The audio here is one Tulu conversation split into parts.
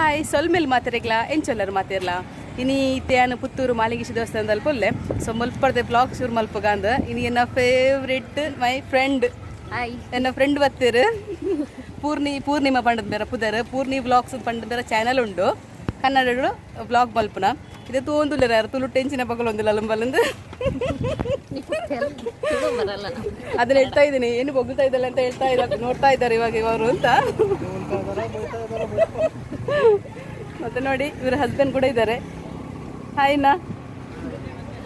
ಹಾಯ್ ಸೊಲ್ಮೆಲ್ ಮಾತೆರೆಗ್ಲಾ ಎಂಚೊಲ್ಲರ್ ಮಾತೆರ್ಲಾ ಇನಿ ಇತ್ತೆ ಪುತ್ತೂರು ಮಾಲಿಂಗೇಶ ದೇವಸ್ಥಾನದಲ್ಲಿ ಪೊಲ್ಲೆ. ಸೊ ಮುಲ್ಪರ್ದೆ ಬ್ಲಾಗ್ ಶುರು ಮಲ್ಪುಗಾಂದ್. ಇನಿ ಎನ್ನ ಫೇವ್ರೆಟ್ my friend. Hi. ಎನ್ನ ಫ್ರೆಂಡ್ ಬತ್ತೀರು. ಪೂರ್ಣಿ, ಪೂರ್ಣಿಮಾ ಪಂಡದ ಬೇರೆ ಪುದರ್. ಪೂರ್ಣಿ ವ್ಲಾಗ್ಸ್ ಪಂಡದ ಬೇರೆ ಚಾನಲ್ ಉಂಡು, ಕನ್ನಡ ವ್ಲಾಗ್ ಮಲ್ಪುನ. ಇದು ತೋಂದುಲ್ಲೆರ್ ಯಾರು ತುಳು ಟೆನ್ಷನ್ ಪಗಲೊಂದಿಲ್ಲ ಅಲ್ಲಂಬಲಂದು. ತುಳು ಬರಲ್ಲ ನಮ್ಗೆ. ಅದನ್ನ ಹೇಳ್ತಾ ಇದ್ದೀನಿ, ಏನು ಬೊಗಳ್ತಾ ಇದ್ದಲ್ಲ ಅಂತ ಹೇಳ್ತಾ ಇದ್ದಾರೆ, ನೋಡ್ತಾ ಇದ್ದಾರೆ ಇವಾಗ ಇವರು ಅಂತ. ಮತ್ತೆ ನೋಡಿ, ಇವರ ಹಸ್ಬೆಂಡ್ ಕೂಡ ಇದ್ದಾರೆ. ಹಾಯ್ ನಾ.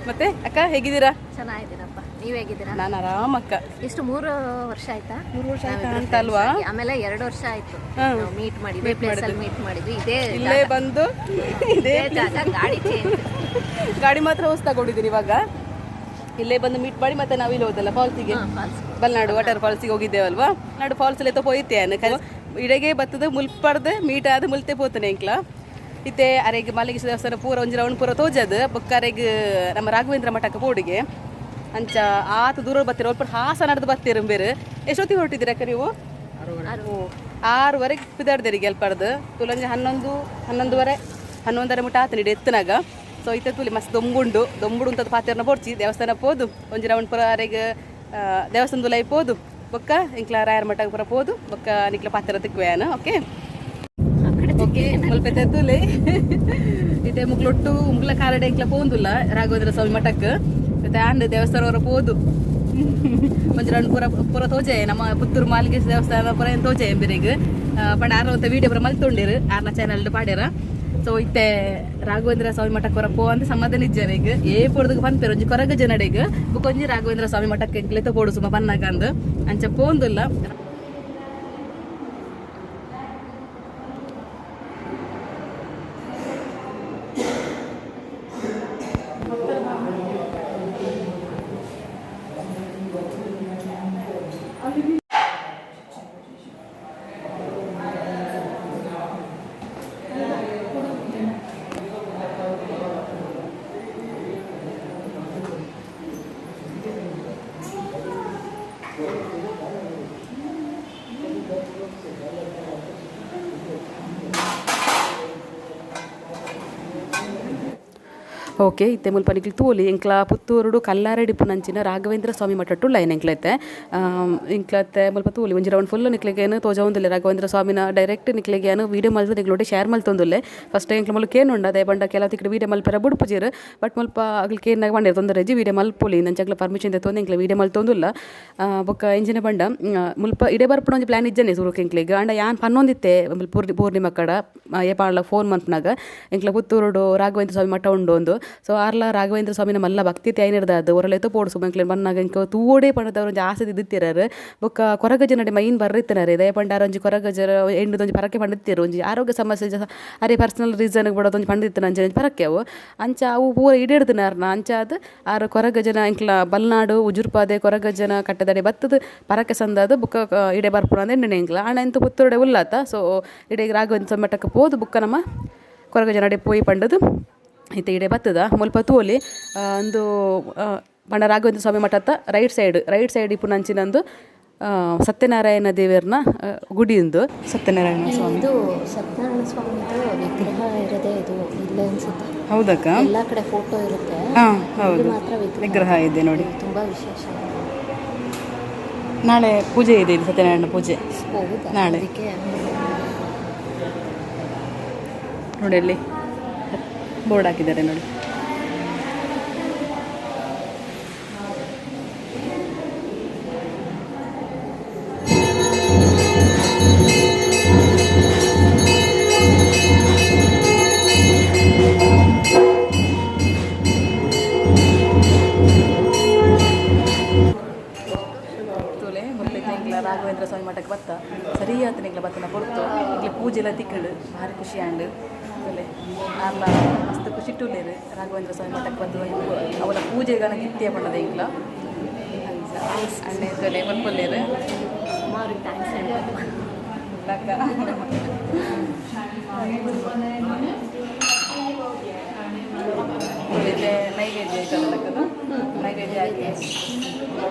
ಮತ್ತೆ ಅಕ್ಕ, ಹೇಗಿದ್ದೀರಾ? ಚೆನ್ನಾಗಿದ್ದೀನಪ್ಪ, ನೀವ್ ಹೇಗಿದ್ದೀರಾ? ನಾನು ಆರಾಮ ಅಕ್ಕ. ಎಷ್ಟು, 3 ವರ್ಷ ಆಯ್ತಾ? 3 ವರ್ಷ ಆಯ್ತಾ ನಾವಿಬ್ರು ಅಂತ ಅಲ್ವಾ? friends ಆಗಿ. ಆಮೇಲೆ 2 ವರ್ಷ ಆಯ್ತು ನಾವು ಮೀಟ್ ಮಾಡಿ, ಇದೇ ಪ್ಲೇಸ್ ಅಲ್ಲಿ ಮೀಟ್ ಮಾಡಿದ್ವಿ, ಇದೇ ಇಲ್ಲೇ ಬಂದು ಇದೇ ಇದೇ ಜಾಗ, ಗಾಡಿ ಚೇಂಜ್. ಗಾಡಿ ಮಾತ್ರ ಹೊಸ ತಗೊಂಡಿದ್ದೀನಿ ಇವಾಗ. ಇಲ್ಲೇ ಬಂದು ಮೀಟ್ ಮಾಡಿ ಮತ್ತೆ ನಾವು ಇಲ್ಲಿ ಹೋದಲ್ಲ ಫಾಲ್ಸಿಗೆ? ಫಾಲ್ಸ್. ಬಲ್ನಾಡು ವಾಟರ್ ಫಾಲ್ಸಿಗೆ ಹೋಗಿದ್ದೇವಲ್ವಾ? ನಾಡು ಫಾಲ್ಸ್ ಎಲ್ಲ ಪೋಯಿತೆ. ಇಡಗೆ ಬತ್ತದ ಮುಲ್ಪರ್ದು ಮೀಟ್ ಆದ ಮುಲ್ತೆ ಪೋತನೆ ಎಂಕ್ಲ. ಇತ್ತೆ ಅರೆಗ್ ಮಲ್ಲಿಗೇಶ ದೇವಸ್ಥಾನ ಪೂರ ಒಂಜಿ ರೌಂಡ್ ಪೂರ ತೋಜದು ಬೊಕ್ಕ ಅರೆಗ್ ನಮ್ಮ ರಾಘವೇಂದ್ರ ಮಠಕ್ಕೆ ಪೋಡಿಗೆ. ಅಂಚ ಆತ ದೂರ ಬತ್ತೀರ, ಒಲ್ಪ ಹಾಸ ನಡೆದು ಬತ್ತೀರ ಬೇರೆ. ಎಷ್ಟೊತ್ತಿಗೆ ಹೊರಟಿದ್ದೀರ ಅಕ್ಕ ನೀವು? 6:30ಗೆ ಪಿದಾಡ್ದೇರಿಗೆ ಅಲ್ಪರ್ದು ತುಲಂಜಿ 11, 11:30, 11:30 ಮುಟ್ಟ ಆತನಿಡೆ ಎತ್ತನಾಗ. ಸೊ ಇತ್ತೆ ತುಲಿ ಮಸ್ತ್ ದೊಂಬುಂಡು, ದೊಂಬುಡು ಅಂತದ ಪಾತೆರ್ನ ಪೋಡ್ಚಿ. ದೇವಸ್ಥಾನ ಪೋದು ಒಂಜಿ ರೌಂಡ್ ಪೂರ ಅರೆಗ್ ದೇವಸ್ಥಾನದ ಲೈ ಪೋದು ಬೊಕ್ಕ ಇಂಕ್ಲ ರಾಯರ ಮಠ ಪೂರ ಪೋದು ಬೊಕ್ಕ ನಿಕ್ಲ ಪಾತೆರ ತಿಕ್ವೇನ. Okay okay, ಮುಲ್ಪೆತೆ ತುಲೆ. ಇತ್ತೆ ಮುಗ್ಲೊಟ್ಟು ಮುಗ್ಲ ಕಾರಡೆ ಇಂಕ್ಲ ಪೋಂದುಲ್ಲ ರಾಘವೇಂದ್ರ ಸ್ವಾಮಿ ಮಠಕ್ಕೆ. ಮತ್ತೆ ಆಂಡ್ ದೇವಸ್ಥಾನ ಪೋದು ಒಂಜಿ ರೌಂಡ್ ಪೂರ ಪೂರ ತೋಜೆ. ನಮ್ಮ ಪುತ್ತೂರು ಮಾಲಿಂಗೇಶ ದೇವಸ್ಥಾನ ಪೂರ ಏನು ತೋಜೆ ಎಂಬಿರಿಗ್ ಪಂಡ ಆರ್ನ ಒಂತೆ ವೀಡಿಯೋ ಪೂರ ಮಲ್ತೊಂಡಿರು, ಆರ್ನ ಚಾನಲ್ ಪಾಡ್ಯಾರ. ಸೊ ಇತ್ತೆ ರಾಘವೇಂದ್ರ ಸ್ವಾಮಿ ಮಠಕ್ಕೆ ಪೂರ ಪೋ ಅಂತ ಸಮಾಧಾನ ಇಜ್ಜಾರ. ಈಗ ಏ ಪೊಡ್ದಗ್ ಪನ್ಪೆರ್ ಒಂಜಿ ಕೊರಗ ಜನಡೆಗ್ ಬೊಕೊಂಜಿ ರಾಘವೇಂದ್ರ ಸ್ವಾಮಿ ಮಠಕ್ಕೆ ಎಂಕ್ಲೆತ ಪೋಡು ಸುಮ ಪನ್ನಾಗ ಅಂದ್. ಅಂಚ ಪೋಂದುಲ್ಲ. ಓಕೆ, ಇತ್ತೆ ಮುಲ್ಪ ನಿಕ್ಲ್ ತೂಲಿ, ಎಂಕ್ಲ ಪುತ್ತೂರುಡು ಕಲ್ಲಾರಡಿ ಪುನಂಚಿನ ರಾಘವೇಂದ್ರ ಸ್ವಾಮಿ ಮಠಟ್ಟು ಲೈನ್ ಎಂಕ್ಲೈತೆ. ಎಂಕ್ಲತ್ತೆ ಮುಲ್ಪ ತೂಲಿ, ಒಂಜಿ ರೌಂಡ್ ಫುಲ್ ನಿಕ್ಲೆಗೇನು ತೋಜಾವೊಂದುಲ್ಲೆ. ರಾಘವೇಂದ್ರ ಸ್ವಾಮಿನ ಡೈರೆಕ್ಟ್ ನಿಕ್ಲೆಗೆ ಏನು ವೀಡಿಯೋ ಮಲ್ತು ನಿಕ್ಲೊಟ್ಟಿ ಶೇರ್ ಮಲ್ತೊಂದುಲ್ಲೆ. ಫಸ್ಟ್ ಎಂಕ್ಲ ಮುಲ್ಪ ಕೇನುಂಡು, ಅದೇ ಪಂಡ ಕೆಲವು ತಿಕ್ಕಡ್ ವೀಡಿಯೋ ಮಲ್ಪೆರ ಬುಡ್ಪುಜೆರ್. ಬಟ್ ಮುಲ್ಪ ಅಗಲ್ ಕೇನ್ನಗ ಪಂಡೆರ್ ತೊಂದರೆ ಇಜ್ಜಿ, ವೀಡಿಯೋ ಮಲ್ಪೊಲಿ. ಅಂಚ ಪರ್ಮಿಷನ್ ದೆತ್ತೊಂದು ಎಂಕ್ಲ ವೀಡಿಯೋ ಮಲ್ತೊಂದುಲ್ಲ. ಬೊಕ್ಕ ಎಂಚಿನ ಪಂಡ, ಮುಲ್ಪ ಇಡೆ ಬರ್ಪುನ ಒಂಜಿ ಪ್ಲಾನ್ ಇಜ್ಜನೆ ಸುರುಕು ಎಂಕ್ಲೆಗ್. ಆಂಡ ಯಾನ್ ಪನ್ನೊಂದಿತ್ತೆ ಪೂರ್ಣಿಮ ಕಡ ಏಪಾಂಡಲ ಫೋನ್ ಮನ್ಪುನಾಗ, ಎಂಕ್ಲ ಪುತ್ತೂರುಡು ರಾಘವೇಂದ್ರ ಸ್ವಾಮಿ ಮಠ ಉಂಡು ಒಂದು. ಸೊ ಆರ್ಲ ರಾಘವೇಂದ್ರ ಸ್ವಾಮಿನ ಮಲ್ಲ ಭಕ್ತಿ ತೈನಿರ್ದಾದ್ ಒರಲೆತ್ತೋ ಪೋಡು ಸುಮ್ಮ ಎಂಕ್ಲೆನ್ ಬನ್ನಾಗ ಎಂಕ್ ತೂವೊಡೇ ಪಂಡದವ್ರು ಒಂಜಿ ಆಸೆ ದಿತ್ತಿರಾರ್. ಬೊಕ್ಕ ಕೊರಗಜ್ಜನಡೆ ಮೈನ್ ಬರ್ರಿತ್ತನಾರೆ. ದಯ ಪಂಡ ಒಂಜಿ ಕೊರಗಜ್ಜರ ಎಂಡುದೊಂಜಿ ಪರಕೆ ಪಂಡಿತ್ತಿರು. ಒಂಜಿ ಆರೋಗ್ಯ ಸಮಸ್ಯೆ, ಅರೆ ಪರ್ಸನಲ್ ರೀಸನ್ ಬಡೋದೊಂಜಿ ಪಂಡಿತ್ತಿನ ಅಂಚ ಪರಕೆ ಅವು. ಅಂಚ ಅವು ಪೂರ ಈಡೇರ್ದಿನಾರ್ನ. ಅಂಚಾದ್ ಆರ್ ಕೊರಗಜ್ಜನ ಎಂಕ್ಲ ಬಲ್ನಾಡು ಉಜುರ್ಪಾದೆ ಕೊರಗಜ್ಜನ ಕಟ್ಟದಡೆ ಬತ್ತದ ಪರಕೆ ಸಂದಾದ ಬೊಕ್ಕ ಇಡೆ ಬರ್ಪುನ ಅಂದ್ ಎಂಕ್ಲ. ಆಂಡ ಎಂತ ಪುತ್ತೂರುಡೆ ಉಲ್ಲಾತ. ಸೊ ಇಡೆಗ್ ರಾಘವೇಂದ್ರ ಸ್ವಾಮಿ ಮಠಕ್ಕೆ ಪೋದು ಬೊಕ್ಕ ನಮ್ಮ ಕೊರಗಜ್ಜನಡೆ ಪೋಯಿ ಪಂಡದು ಇತ್ತೆ ಇಡೆ ಬತ್ತದ. ಮುಲ್ಪ ತೂವೊಲಿ, ಒಂದು ಪಂಡ ರಾಘವೇಂದ್ರ ಸ್ವಾಮಿ ಮಠತ್ತ ರೈಟ್ ಸೈಡ್, ರೈಟ್ ಸೈಡ್ ಇಪ್ಪುನಂಚಿನಂದು ಸತ್ಯನಾರಾಯಣ ದೇವೆರ್ನ ಗುಡಿ ಉಂದು, ಸತ್ಯನಾರಾಯಣ ಸ್ವಾಮಿ. ಇದು ಸತ್ಯನಾರಾಯಣ ಸ್ವಾಮಿದು ವಿಗ್ರಹ ಇರೋದೇ ಇದು ಇಲ್ಲೇ ಅನ್ಸುತ್ತೆ. ಹೌದಕ್ಕ. ಎಲ್ಲ ಕಡೆ ಫೋಟೋ ಇರುತ್ತೆ. ಹೌದು. ಇಲ್ಲಿ ಮಾತ್ರ ವಿಗ್ರಹ. ವಿಗ್ರಹ ಇದೆ ನೋಡಿ. ಇದು ತುಂಬಾ ವಿಶೇಷ. ನಾಳೆ ಪೂಜೆ ಇದೆ ಇಲ್ಲಿ, ಸತ್ಯನಾರಾಯಣ ಪೂಜೆ. ಹೌದಾ? ನಾಳೆ. ಅದಕ್ಕೆ. ನೋಡಿ, ಅಲ್ಲಿ ಬೋರ್ಡ್ ಹಾಕಿದ್ದಾರೆ ನೋಡಿ. ತೂಲೆ, ಮುಲ್ಪೈತೆ ಎಂಕ್ಲ ರಾಘವೇಂದ್ರ ಸ್ವಾಮಿ ಮಠಕ್ಕೆ ಬತ್ತ. ಸರಿ ಆತನ ಎಂಕ್ಲ ಬತ್ತನ ಕೊಡ್ತು. ಇಂಕ್ಲೆ ಪೂಜೆ ಎಲ್ಲ ತಿಕ್ಕಡು, ಭಾರಿ ಖುಷಿ ಆಂಡ್. ತೂಲೆ, ಆರ್ಲ ಮಸ್ತ್ ಖುಷಿ ಟುಲ್ಲೇರು. ರಾಘವೇಂದ್ರ ಸ್ವಾಮಿ ಮಠಕ್ಕೆ ಬಂದು ಅವರ ಪೂಜೆಗನ ಗಿತ್ತಿಯ ಪಂಡದ ಎಂಕ್ಲ. ಅಣ್ಣೆ ತೂಲೆ ಮಲ್ಪೊಲ್ಲೇರು. ಅವ್ರಿಗೆ thanks ಹೇಳ್ಬೇಕು. ಲಕ್ಕ. ಇತ್ತೆ ನೈವೇದ್ಯ ಐತಲ್ಲ ಲಕ್ಕದು, ನೈವೇದ್ಯ ಆಗಿ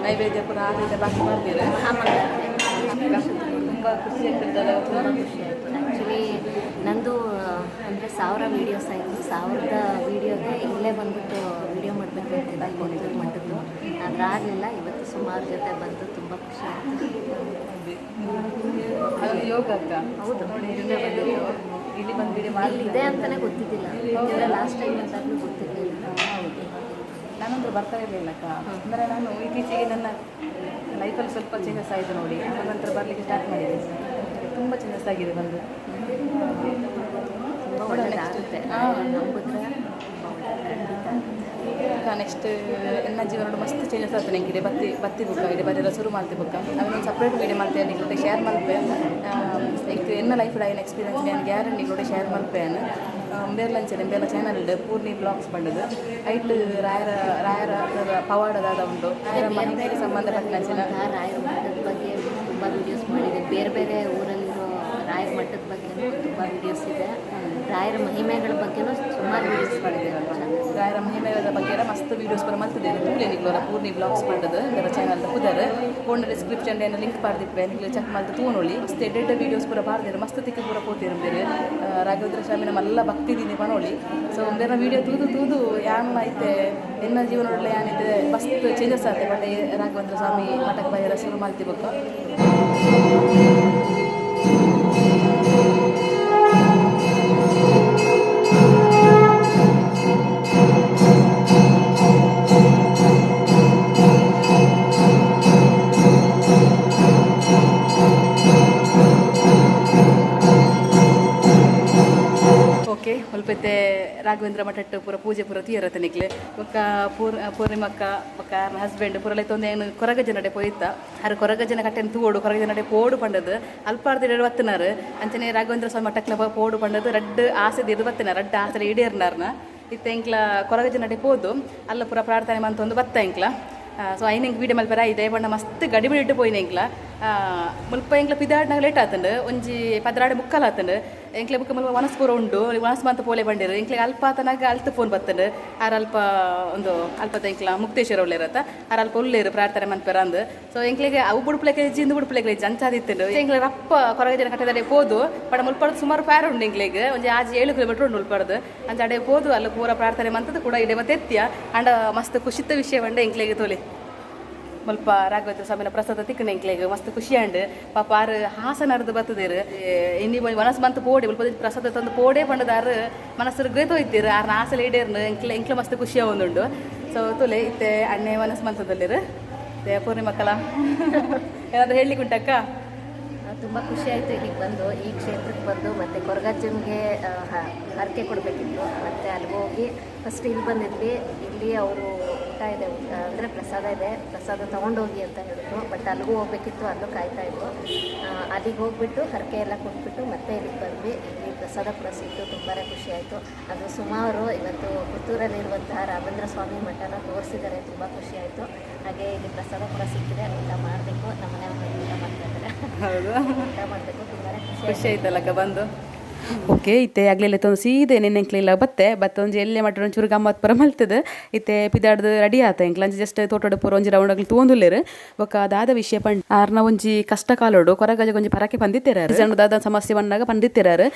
ನೈವೇದ್ಯ ಪೂರ ಆಗಿದೆ, ಬಾಕಿ ಮಾಡ್ತೀರ. ತುಂಬ ಖುಷಿ ಆಗ್ತದಲ್ಲ? ತುಂಬ ಖುಷಿ ಆಯಿತು. ಆ್ಯಕ್ಚುಲಿ ನಂದು 1000 ವೀಡಿಯೋಸ್ ಆಯಿತು. 1000 ವೀಡಿಯೋಗೆ ಇಲ್ಲೇ ಬಂದ್ಬಿಟ್ಟು ವೀಡಿಯೋ ಮಾಡಬೇಕು ಅಂತಿದ್ದೆ ಪುತ್ತೂರು ಮಠದ್ದು, ಆದರೆ ಆಗಲಿಲ್ಲ. ಇವತ್ತು ಸುಮಾರು ಜೊತೆ ಬಂದು ತುಂಬ ಖುಷಿ ಆಯಿತು. ಅದು ಯೋಗ ಅಕ್ಕ. ಹೌದು. ನೋಡಿ, ಇಲ್ಲೇ ಬಂದಿದ್ದು, ಇಲ್ಲಿ ಬಂದು ವಿಡಿಯೋ ಮಾಡಿ. ಇಲ್ಲಿ ಇದೆ ಅಂತಲೇ ಗೊತ್ತಿದ್ದಿಲ್ಲ. ಲಾಸ್ಟ್ ಟೈಮ್ ಅಂತಾಗಲೂ ಗೊತ್ತಿರಲಿಲ್ಲ. ಹೌದು, ನಾನಂದ್ರೆ ಬರ್ತಾ ಇರಲಿಲ್ಲ ಅಕ್ಕ. ಅಂದರೆ ನಾನು ಇತ್ತೀಚೆಗೆ ನನ್ನ ಲೈಫಲ್ಲಿ ಸ್ವಲ್ಪ ಚೇಂಜಸ್ ಆಯಿತು ನೋಡಿ, ಆ ನಂತರ ಬರಲಿಕ್ಕೆ ಸ್ಟಾರ್ಟ್ ಮಾಡಿದೆ. ತುಂಬ ಚೇಂಜಸ್ ಆಗಿದೆ ಬಂದು. ತುಂಬ ಒಳ್ಳೆಯದಾಗುತ್ತೆ ನಂಬಿದ್ರೆ, ತುಂಬ ಒಳ್ಳೆಯದು ಖಂಡಿತ ಆಗುತ್ತೆ. ನೆಕ್ಸ್ಟ್ ನನ್ನ ಜೀವನ ಮಸ್ತ್ ಚೇಂಜಸ್ ಆಗ್ತದೆ ನಂಗೆ. ಇದೆ ಬತ್ತಿ ಬತ್ತಿ ಬುಕ್ಕ ಇದೆ ಬರೆಲ್ಲ ಶುರು ಮಾಡ್ತೆ ಬುಕ್ಕ ಅವನೊಂದು ಸಪ್ರೇಟ್ ವೀಡಿಯೋ ಮಾಡ್ತೇನೆ, ನಿಮಗೆ ಶೇರ್ ಮಲ್ಪೆ. ಈಗ ಎನ್ನ ಲೈಫ್ ಐನ ಎಕ್ಸ್ಪೀರಿಯನ್ಸ್ ನಾನು ಗ್ಯಾರಂಟಿ ನೋಡಿ ಶೇರ್ ಮಲ್ಪೆ. ಬೇರ್ಲಂಚನೆ ಬೇರೆ ಚಾನಲ್ ಇದೆ ಪೂರ್ಣಿ ಬ್ಲಾಗ್ಸ್ ಬಂದದ್ದು. ಐಟ್ ರಾಯರ ರಾಯರ ಪವಾಡದಾದ ಉಂಟು, ರಾಯರ ಮಹಿಮೆಗೆ ಸಂಬಂಧಪಟ್ಟ. ರಾಯರ ಮಠದ ಬಗ್ಗೆ ತುಂಬ ವೀಡಿಯೋಸ್ ಮಾಡಿದೆ. ಬೇರೆ ಬೇರೆ ಊರಲ್ಲಿರೋ ರಾಯರ ಮಠದ ಬಗ್ಗೆನೂ ತುಂಬ ವೀಡಿಯೋಸ್ ಇದೆ. ರಾಯರ ಮಹಿಮೆಗಳ ಬಗ್ಗೆನೂ ಸುಮಾರು ವೀಡಿಯೋಸ್ ಮಾಡಿದೆ. ರಾಯರ ಮಹಿಮೆಗಳ ಬಗ್ಗೆ ಎಲ್ಲ ಮಸ್ತ್ ವೀಡಿಯೋಸ್ ಪೂರ ಮಲ್ತಿದ್ದೇನೆ. ತೂಲೆ ನಿಗ್ಲೋರ ಪೂರ್ಣಿ ಬ್ಲಾಗ್ಸ್ ಪಂಡದು ಬೇರೆ ಚಾನಲ್ ಪುದರ್. ಫೋನ್ ಡಿಸ್ಕ್ರಿಪ್ಷನ್ ಏನು ಲಿಂಕ್ ಪಾರ್ದಿಪ್ಪೆ, ನಿಗ್ಲು ಚೆಕ್ ಮಲ್ತು ತೂನೊಳಿ. ಮಸ್ತ್ ಎಡೆಡ್ ವೀಡಿಯೋಸ್ ಪೂರ ಪಾರ್ದಿರು, ಮಸ್ತ್ ತಿಕ್ಕಿ ಪೂರ ಪೋತಿರು. ಬೇರೆ ರಾಘವೇಂದ್ರ ಸ್ವಾಮಿ ನಮ್ಮೆಲ್ಲ ಭಕ್ತಿ ದ್ದೀನಿ ಪನೋಳಿ. ಸೊ ಬೇರೆ ವೀಡಿಯೋ ತೂದು ತೂದು ಯಾನ್ ಐತೆ ಎನ್ನ ಜೀವನೊಳ್ಳೆ ಯಾನಿದೆ ಮಸ್ತ್ ಚೇಂಜಸ್ ಆತೆ. ಬಟ್ ರಾಘವೇಂದ್ರ ಸ್ವಾಮಿ ಮಠಕ್ಕೆ ಬೈರ ಶುರು ಮಲ್ತಿಬೇಕು. ಓಕೆ, ಒಲ್ಪೈತೆ ರಾಘವೇಂದ್ರ ಮಠಟ್ಟು ಪೂರ ಪೂಜೆ ಪೂರ ತೀರತ್ತೆ ನಿಕ್ಲೆ. ಬೊಕ್ಕ ಪೂರ್ಣಿಮಕ್ಕ ಬೊಕ್ಕ ಹಸ್ಬೆಂಡ್ ಪೂರ ಲೈತ ಏನು ಕೊರಗಜ್ಜ ನಡೆ ಪೋಯಿತ್ತ. ಆರು ಕೊರಗಜ್ಜನ ಕಟ್ಟೆನ ತೂವೋಡು, ಕೊರಗಜ್ಜ ನಡೆ ಪೋಡು ಪಂಡದು ಅಲ್ಪಾರ್ದ ಬತ್ತನಾರು. ಅಂಚನೆ ರಾಘವೇಂದ್ರ ಸ್ವಾಮಿ ಮಠಕ್ಲ ಪೋಡು ಪಂಡದು ರಡ್ಡ್ ಆಸೆ ದಿದ್ದು ಬತ್ತನ, ರಡ್ಡ್ ಆಸೆ ಈಡೇರ್ನಾರ್ನ. ಇತ್ತೆ ಎಂಕ್ಲ ಕೊರಗಜ್ಜ ನಡೆ ಪೋದು ಅಲ್ಲ ಪೂರ ಪ್ರಾರ್ಥನೆ ಮಂತೊಂದು ಬತ್ತ ಎಂಕ್ಲ. ಸೊ ಐನ ಎಂಕ್ ವೀಡಿಯೋ ಮಲ್ಪೆರ ಇದೆ ಬಣ್ಣ ಮಸ್ತ್ ಗಡಿಬಿಡಿ ಇಟ್ಟು ಪೋಯಿನ ಎಂಕ್ಲ. ಮುಲ್ಪ ಎಂಕ್ಲ ಪಿದಾಡ್ನಾಗ ಲೇಟ್ ಆತಂಡು, ಒಂಜಿ ಪದ್ರಾಡೆ ಮುಕ್ಕಲ್ ಆತಂಡು. ಎಂಕ್ಲೆ ಬುಕ್ಕ ಮುಲ್ಪ ವನಸ್ ಪೂರ ಉಂಡು, ವನಸ್ ಮಂತ ಪೋಲೆ ಬಂಡಿರು. ಎಂಕ್ಲೆ ಅಲ್ಪ ಆತನಾಗ ಅಲ್ತ ಫೋನ್ ಬತ್ತಂಡು. ಆರ್ ಅಲ್ಪ ಒಂದು ಅಲ್ಪದ ಎಂಕ್ಲ ಮುಕ್ತೇಶ್ವರ ಉಳ್ಳೇರತ್ತ, ಆರ್ ಅಲ್ಪ ಉಳ್ಳೇರು ಪ್ರಾರ್ಥನೆ ಮನ್ಪೆರ ಅಂದು. ಸೊ ಎಂಕ್ಲೆಗೆ ಅವು ಬುಡ್ಪ್ಲೆಗೆ ಇಜ್ಜಿ, ಇಂದು ಬುಡ್ಪ್ಲೆಗೆ ಇಜ್ಜಿ ಅಂಚಾದಿತ್ತಂಡು. ಎಂಕ್ಲೆ ರಪ್ಪ ಕೊರಗಜನ ಕಟ್ಟದಡೆ ಪೋದು ಬಡ ಮುಲ್ಪಡ್ದು ಸುಮಾರು ಪ್ಯಾರ ಉಂಡು ಎಂಕ್ಲೆಗ್, ಒಂಜಿ ಆಜಿ 7 ಕಿಲೋಮೀಟರ್ ಉಂಡು ಮುಲ್ಪಡ್ದು. ಅಂಚ ಅಡೆ ಪೋದು ಅಲ್ಲ ಪೂರ ಪ್ರಾರ್ಥನೆ ಮಂತದ್ದು ಕೂಡ ಇಡೆ ಮತ್ತೆ ಎತ್ತಿಯ. ಅಂಡ ಮಸ್ತ್ ಖುಷಿತ ವಿಷಯ ಬಂಡೆ ಎಂಕ್ಲೆಗೆ ತೋಲಿ ಮುಲ್ಪ ರಾಘವೇಂದ್ರ ಸ್ವಾಮಿನ ಪ್ರಸಾದ ತಿಕ್ಕಣ ಎಂಕ್ಲೆಗ್ ಮಸ್ತ್ ಖುಷಿ ಆಂಡ್. ಪಾಪ ಆರು ಹಾಸನ ಅರ್ದು ಬತ್ತದೇರು ಇನ್ನಿ ಮನಸ್ಸು ಬಂತು ಪೋಡೆ ಮುಲ್ಪ ಪ್ರಸಾದ ತಂದು ಪೋಡೆ ಪಂಡದಾರು ಮನಸ್ಸು ಹೋಯ್ತೀರು. ಆರ್ನ ಆಸೆ ಈಡೇರ್ನು ಎಂಕ್ಲೆ ಎಂಕ್ಲೆ ಮಸ್ತ್ ಖುಷಿ ಆವೊಂದುಂಡು. ಸೊ ತುಲೆ ಇತ್ತೆ ಅಣ್ಣೆ ಮನಸ್ಸು ಮಂತದಲ್ಲಿರು. ಪೂರ್ಣಿಮಕ್ಕಳ ಏನಾದರೂ ಹೇಳಲಿಕ್ಕೆ ಉಂಟಕ್ಕ? ತುಂಬ ಖುಷಿ ಆಯಿತು ಇಲ್ಲಿಗೆ ಬಂದು, ಈ ಕ್ಷೇತ್ರಕ್ಕೆ ಬಂದು. ಮತ್ತು ಕೊರಗಜ್ಜನಿಗೆ ಹರಕೆ ಕೊಡಬೇಕಿತ್ತು. ಮತ್ತು ಅಲ್ಲಿಗೆ ಹೋಗಿ ಫಸ್ಟ್ ಇಲ್ಲಿ ಬಂದಿದ್ವಿ. ಇಲ್ಲಿ ಅವರು ಊಟ ಇದೆ, ಅಂದರೆ ಪ್ರಸಾದ ಇದೆ, ಪ್ರಸಾದ ತೊಗೊಂಡೋಗಿ ಅಂತ ಹೇಳಿದ್ರು. ಬಟ್ ಅಲ್ಲಿಗೂ ಹೋಗ್ಬೇಕಿತ್ತು, ಅಲ್ಲೂ ಕಾಯ್ತಾಯಿದ್ರು. ಅಲ್ಲಿಗೆ ಹೋಗ್ಬಿಟ್ಟು ಹರಕೆ ಎಲ್ಲ ಕೊಟ್ಬಿಟ್ಟು ಮತ್ತೆ ಇಲ್ಲಿಗೆ ಬಂದ್ವಿ. ಇಲ್ಲಿ ಪ್ರಸಾದ ಕೂಡ ಸಿಕ್ತು, ತುಂಬಾ ಖುಷಿ ಆಯಿತು. ಅದು ಸುಮಾರು ಇವತ್ತು ಪುತ್ತೂರಲ್ಲಿರುವಂತಹ ರಾಘವೇಂದ್ರ ಸ್ವಾಮಿ ಮಠನ ತೋರಿಸಿದ್ದಾರೆ, ತುಂಬ ಖುಷಿ ಆಯಿತು. ಹಾಗೆ ಇಲ್ಲಿ ಪ್ರಸಾದ ಕೂಡ ಸಿಕ್ಕಿದೆ, ಊಟ ಮಾಡಬೇಕು. ನಮ್ಮ ಮನೆಯವರು ಊಟ ಮಾಡ್ತಾ ಇದ್ದಾರೆ. ಹೌದು, ಊಟ ಮಾಡಬೇಕು, ತುಂಬಾ ಖುಷಿ. ಖುಷಿ ಆಯ್ತಲ್ಲಕ್ಕ ಬಂದು. ಓಕೆ, ಇತ್ತೆ ಆಗ್ಲೆಲ್ಲ ತೊಂದು ಸೀದೆ ನೆನ್ನೆ ಎಂಕ್ಲೆಲ್ಲ ಬತ್ತೆ ಬತ್ತೆ ಒಂಜಿ ಎಲ್ಲೆ ಮಟ್ಟ ಒಂಚೂರು ಗಮ್ಮತ್ ಪೂರ ಮಲ್ತದೆ. ಇತ್ತೆ ಪಿದಾಡ್ದು ರೆಡಿ ಆತ ಎಂಕ್ಲ. ಅಂಚ ಜಸ್ಟ್ ತೋಟದ ಪೂರ ಒಂಜಿ ರೌಂಡ್ ಆಗ್ಲಿ ತೂವೊಂದುಲ್ಲೆರ್. ಬೊಕ್ಕ ಅದಾದ ವಿಷಯ ಪಂಡ ಆರ್ನ ಒಂಜಿ ಕಷ್ಟ ಕಾಲೋಡು ಕೊರಗಜ ಒಂಜಿ ಪರಕೆ ಪಂದಿತ್ತೆರಾರು ಜನ ದಾದ ಸಮಸ್ಯೆ ಬಂದಾಗ ಪಂದಿತ್ತೆರಾರು.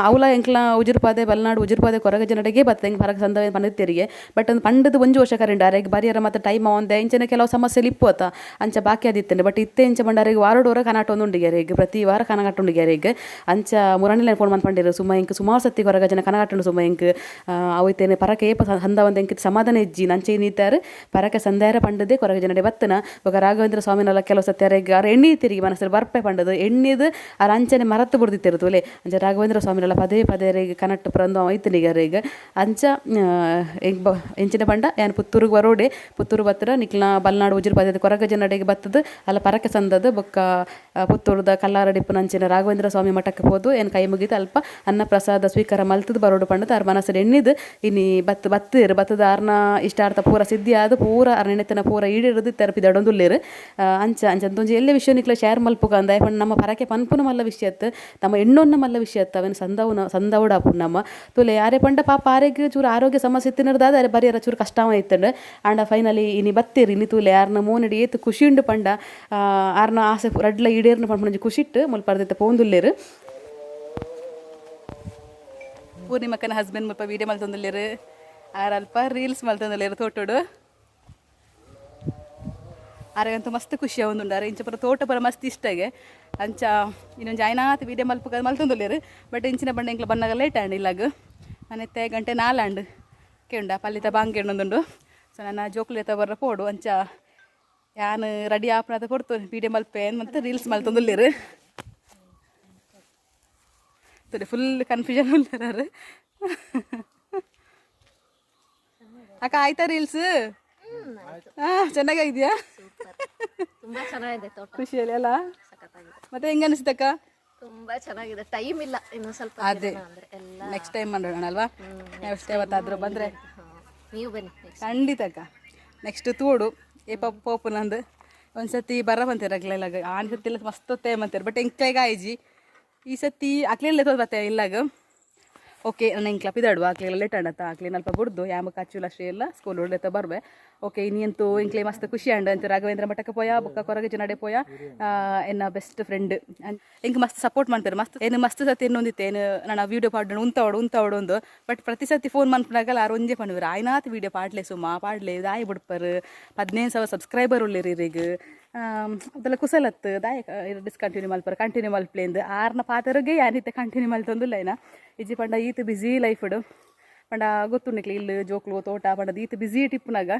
ಅವಲ ಎಂಕ್ಲ ಉಜಿರ್ಪಾದೆ ಬಲ್ನಾಡು ಉಜಿರ್ಪಾದೆ ಕೊರಗಜ ನಡೆಗೆ ಬತ್ತೆ ಎಂಕ್ ಪರಕೆ ಸಂದ ಪಂದಿತ್ತೆರಿಗೆ. ಬಟ್ ಒಂದು ಪಂಡದ ಒಂಜಿ ವರ್ಷ ಕರೆಂಡ್ ಆರೆಗ್ ಬರಿಯರ ಮತ್ತೆ ಟೈಮ್ ಅವಂದೆ ಇಂಚನೆ ಕೆಲವು ಸಮಸ್ಯೆ ಇಪ್ಪೋತ ಅಂಚ ಬಾಕಿ ಆದಿತ್ತಂಡೆ. ಬಟ್ ಇತ್ತೆ ಇಂಚ ಬಂಡಾರಿಗೆ ವಾರೋಡೋರ ಕನಾಟ ಒಂದು ಉಂಡಿಗೆರೆಗ್, ಪ್ರತಿ ವಾರ ಕನಕಟ್ಟ ಉಂಡಿಗೆರೆಗ್. ಅಂಚ ಮುರಣಿಲೆ ಫೋನ್ ಪಂಡಿರು ಸುಮ್ಮ ಇಂಕ್ ಸುಮಾರು ಸತಿ ಕೊರಗಜನ ಕನಕಟ್ಟುಂಡು ಸುಮ್ಮ ಇಂಕ್ ಅವೈತೇನೆ ಪರಕೆ ಏಪ ಸಂದ ಒಂದು ಎಂಕ್ ಸಮಾಧಾನ ಇಜ್ಜಿ ನಂಚೆ ನೀತಾರು ಪರಕೆ ಸಂದಾರ ಪಂಡದೆ ಕೊರಗಜನಡೆ ಬತ್ತನ. ಬೊಕ ರಾಘವೇಂದ್ರ ಸ್ವಾಮಿನೆಲ್ಲ ಕೆಲವು ಸತಿ ಅರೆಗ್ ಆರ್ ಎಣ್ಣಿ ತಿರುಗಿ ಮನಸ್ಸಲ್ಲಿ ಬರ್ಪೆ ಪಂಡದು ಎಣ್ಣಿದು ಆರ್ ಅಂಚನೆ ಮರತ್ತು ಬುಡ್ದಿತ್ತಿರು ತೋಲೆ. ಅಂಚ ರಾಘವೇಂದ್ರ ಸ್ವಾಮಿನೆಲ್ಲ ಪದೇ ಪದೇ ಅರೆಗ್ ಕನಟ್ಟು ಪರಂದು ಐತನಿಗೆ ಅರೆಗ್. ಅಂಚ ಎಂಚಿನ ಪಂಡ ಯಾನ್ ಪುತ್ತೂರಿಗೆ ಬರೋಡೆ, ಪುತ್ತೂರು ಬತ್ತರ ನಿಕ್ಲ ಬಲ್ನಾಡು ಉಜಿರು ಪದೇ ಕೊರಗಜನಡೆಗೆ ಬತ್ತದು ಅಲ್ಲ ಪರಕೆ ಸಂದದು. ಬೊಕ್ಕ ಪುತ್ತೂರುದ ಕಲ್ಲಾರಡಿಪ್ಪು ನಂಚಿನ ರಾಘವೇಂದ್ರ ಸ್ವಾಮಿ ಮಠಕ್ಕೆ ಪೋದು ಏನು ಕೈ ಮುಗಿದು ಅಲ್ಪ ಅನ್ನ ಪ್ರಸಾದ ಸ್ವೀಕಾರ ಮಲ್ತದು ಬರೋಡು ಪಂಡದು ಆರ್ ಮನಸ್ಸಲ್ಲಿ ಎಣ್ಣಿದು ಇನಿ ಬತ್ತು ಬತ್ತಿರು ಬತ್ತದ ಆರ್ನ ಇಷ್ಟಾರ್ಥ ಪೂರ ಸಿದ್ಧಿ ಆದ್ ಪೂರ ಆರ್ ನೆನೆತನ ಪೂರ ಈಡೇರದು ತೆರಪಿದಡೊಂದುಲ್ಲೇರು. ಅಂಚ ಅಂಚ ಒಂಜಿ ಎಲ್ಲೆ ವಿಷಯ ನಿಕ್ಲ ಶೇರ್ ಮಲ್ಪುಗ ಅಂದ ಪಂಡ ನಮ್ಮ ಪರಕೆ ಪನ್ಪುನ ಮಲ್ಲ ವಿಷಯತ್, ನಮ್ಮ ಎಣ್ಣೊನ್ನ ಮಲ್ಲ ವಿಷಯತ್ ಅವೇನು ಸಂದವುನ ಸಂದವುಡ ಆಪುಂಡು ನಮ್ಮ ತುಲೆ. ಆರೆ ಪಂಡ ಪಾಪ ಆರೆಗ್ ಚೂರು ಆರೋಗ್ಯ ಸಮಸ್ಯೆ ಇತ್ತಿನರ್ದಾದ ಆರೆ ಬರಿಯರ ಚೂರು ಕಷ್ಟ ಇತ್ತಂಡು. ಆಂಡ ಫೈನಲಿ ಇನಿ ಬತ್ತೀರಿ ಇನಿ ತೂಲೆ ಆರ್ನ ಮೋನಡಿ ಏತ್ ಖುಷಿ ಉಂಡು ಪಂಡ ಆರ್ನ ಆಸೆ ರಡ್ಲ ಈಡೇರ್ನ ಪನ್ಪುನ ಒಂಜಿ ಖುಷಿಟ್ಟು ಮುಲ್ಪ ಅರ್ದಿತ್ತ ಪೋಂದುಲ್ಲೇರು. ಪೂರ್ಣಿಮಕ್ಕನ ಹಸ್ಬೆಂಡ್ ಮುಲ್ಪ ವೀಡಿಯೋ ಮಲ್ತೊಂದುಲ್ಲೆರ್. ಆರ್ ಅಲ್ಪ ರೀಲ್ಸ್ ಮಲ್ತೊಂದುಲ್ಲೆರ್ ತೋಟೊಡು. ಆರೆಗಂತೂ ಮಸ್ತ್ ಖುಷಿ ಆವೊಂದುಂಡು. ಆರ್ ಇಂಚ ಪೂರ ತೋಟ ಪೂರ ಮಸ್ತ್ ಇಷ್ಟಗೆ. ಅಂಚ ಇನ್ನೊಂಜಿ ಆಯ್ನಾತ್ ವೀಡಿಯೋ ಮಲ್ಪುಗ ಮಲ್ತೊಂದುಲ್ಲೆರ್. ಬಟ್ ಇಂಚಿನ ಬಂಡ ಎಂಕ್ಲ ಬನ್ನಗ ಲೇಟ್ ಆಂಡ್ ಇಲ್ಲಗ್. ನಾನಿತ್ತೆ ಗಂಟೆ 4 ಆಂಡ್. ಕೇಂಡ ಪಲ್ಲಿತ ಬಾಂಗ್ ಎಣ್ಣೊಂದುಂಡು. ಸೊ ನನ್ನ ಜೋಕುಲು ಬರ್ರ ಪೋಡು. ಅಂಚ ಯಾನ್ ರೆಡಿ ಆಪುನದ ಕೊಡ್ತು ವೀಡಿಯೋ ಮಲ್ಪೆ ಮತ್ತು ರೀಲ್ಸ್ ಮಲ್ತೊಂದುಲ್ಲೆರ್. ಫುಲ್ ಕನ್ಫ್ಯೂಷನ್ ಉಲ್ಲೆರ್. ಅಕ್ಕ, ಆಯ್ತಾ ರೀಲ್ಸ್? ಹಾ, ಚೆನ್ನಾಗಿದ್ಯಾ? ತುಂಬಾ ಚೆನ್ನಾಗಿದೆ ತೋಟ. ಖುಷಿಯಲ್ಲಿ ಅಲ್ಲ? ಸಖತ್ತಾಗಿದೆ. ಮತ್ತೆ ಹೆಂಗ ಅನಿಸ್ತಕ್ಕ? ತುಂಬಾ ಚೆನ್ನಾಗಿದೆ. ಟೈಮ್ ಇಲ್ಲ, ಇನ್ನು ಸ್ವಲ್ಪ ಅದೇ. ದಿನ ಅಂದ್ರೆ ಎಲ್ಲ. ನೆಕ್ಸ್ಟ್ ಟೈಮ್ ಮಾಡೋಣ ಅಲ್ವಾ? ನೆಕ್ಸ್ಟ್ ಯಾವತ್ತಾದ್ರೂ ಬಂದ್ರೆ. ಹಾ, ನೀವು ಬನ್ನಿ next. ಖಂಡಿತ ಅಕ್ಕ. ನೆಕ್ಸ್ಟ್ ತೋಡು ಏಪ ಪೋಪುನಂದು. ಒಂದ್ಸತಿ ಬರ ಬಂತೀರ ಅಗ್ಲೆಲ್ಲ, ಆನ್ ಸತಿ ಮಸ್ತ್ ತೇಮಂತೀರ. ಬಟ್ ಎಂಕ್ಲೆಗ್ ಆಯ್ಜಿ. ಈ ಸತಿ ಅಕ್ಲೆಲ್ಲ ತೋದ್ ಬತ್ತೆ ಇಲ್ಲಾಗ. ಓಕೆ, ನಾನು ಎಂಕ್ಲ ಪಿದಾಡುವ. ಆಕ್ಲೆಲ್ಲ ಲೇಟ್ ಆಂಡತ್ತ, ಆಕ್ಲೇನ ಅಲ್ಪ ಬುಡ್ದು ಯಾಮ ಕಚ್ಚುಲ ಅಷ್ಟೇ ಎಲ್ಲ ಸ್ಕೂಲ್ ಒಳ್ಳೆ ಬರ್ವೆ. ಓಕೆ, ಇನ್ನಿಂತೂ ಎಂಕ್ಲೆ ಮಸ್ತ್ ಖುಷಿ ಆಂಡ್. ಅಂತ ರಾಘವೇಂದ್ರ ಮಠಕ್ಕೆ ಪೋಯ, ಬೊಕ್ಕ ಕೊರಗಜ್ಜ ನಡೆ ಪೋಯ. ಎನ್ನ ಬೆಸ್ಟ್ ಫ್ರೆಂಡ್ ಎಂಕ್ ಮಸ್ತ್ ಸಪೋರ್ಟ್ ಮಾಡ್ತಾರೆ. ಮಸ್ತ್ ಏನು ಮಸ್ತ್ ಸತಿ ಎನ್ನೊಂದಿತ್ತೆ ಏನು ನನ್ನ ವೀಡಿಯೋ ಪಾಡ್ಡು ಉಂತಾವಡು ಉಂತಾವಡು ಒಂದು. ಬಟ್ ಪ್ರತಿ ಸತಿ ಫೋನ್ ಮನ್ಪುನಾಗಲ ಆರು ಒಂಜೆ ಪನ್ಪೆರ್, ಆಯ್ನಾತ್ ವೀಡಿಯೋ ಪಾಡ್ಲೆ ಸುಮಾ, ಪಾಡ್ಲೆ, ದಾಯಿ ಬುಡ್ಪರ್, 15,000 ಸಬ್ಸ್ಕ್ರೈಬರ್ ಉಲ್ಲೆರ್ ಇರೆಗ್, ಅದೆಲ್ಲ ಕುಸಲತ್ತು, ದಾಯ ಡಿಸ್ಕಂಟಿನ್ಯೂ ಮಲ್ಪರ, ಕಂಟಿನ್ಯೂ ಮಲ್ಪ್ಲೇಂದು. ಆರ್ನ ಪಾತೆರಗೆ ಯಾನಿತ್ತೆ ಕಂಟಿನ್ಯೂ ಮಲ್ತೊಂದುಲ್ಲ. ಏನ ಇಜ್ಜಿ ಪಂಡ ಈತ್ ಬ್ಯುಸಿ ಲೈಫ್ಡ್ ಪಂಡ ಗೊತ್ತುಂಡಿಕ್ಲೆ ಇಲ್ಲಿ ಜೋಕ್ಲು ತೋಟ ಪಂಡ ಈತ್ ಬ್ಯುಸಿ ಇಪ್ಪುನಾಗ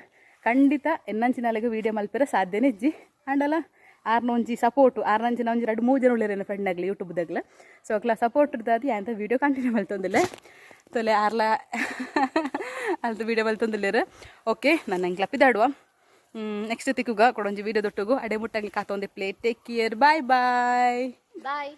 ಖಂಡಿತ ಎನ್ನಂಚಿನಾಲೆಗ್ ವೀಡಿಯೋ ಮಲ್ಪೆರೆ ಸಾಧ್ಯನೇ ಇಜ್ಜಿ. ಆಂಡಲ ಆರ್ನ ಒಂಜಿ ಸಪೋರ್ಟು, ಆರ್ನಂಚಿನ ಒಂಜಿ ರಡ್ಡ್ ಮೂರು ಜನ ಉಲ್ಲೆರ್ ಫ್ರೆಂಡ್ ಆಗ್ಲಿ ಯೂಟ್ಯೂಬ್ದಾಗ್ಲ. ಸೊ ಅಕ್ಲ ಸಪೋರ್ಟ್ ಇದ್ದಾದಿ ಅಂತ ವೀಡಿಯೋ ಕಂಟಿನ್ಯೂ ಮಲ್ತೊಂದಿಲ್ಲ. ತೊಲೆ, ಆರ್ಲ ಅಲ್ತ ವೀಡಿಯೋ ಮಲ್ತೊಂದುಲ್ಲೆರ್. ಓಕೆ, ನನ್ನ ಎಂಕ್ಲ ಪಿದಾಡುವ. ನೆಕ್ಸ್ಟ್ ತಿಕ್ಕುಗ ಕೊಡೊಂಜಿ ವೀಡಿಯೋ ದೊಟ್ಟುಗು. ಅಡೆ ಮುಟ್ಟಗ್ಲಿ ಕಾತೊಂದಿಪ್ಲೆ. Take care, bye bye. Boy.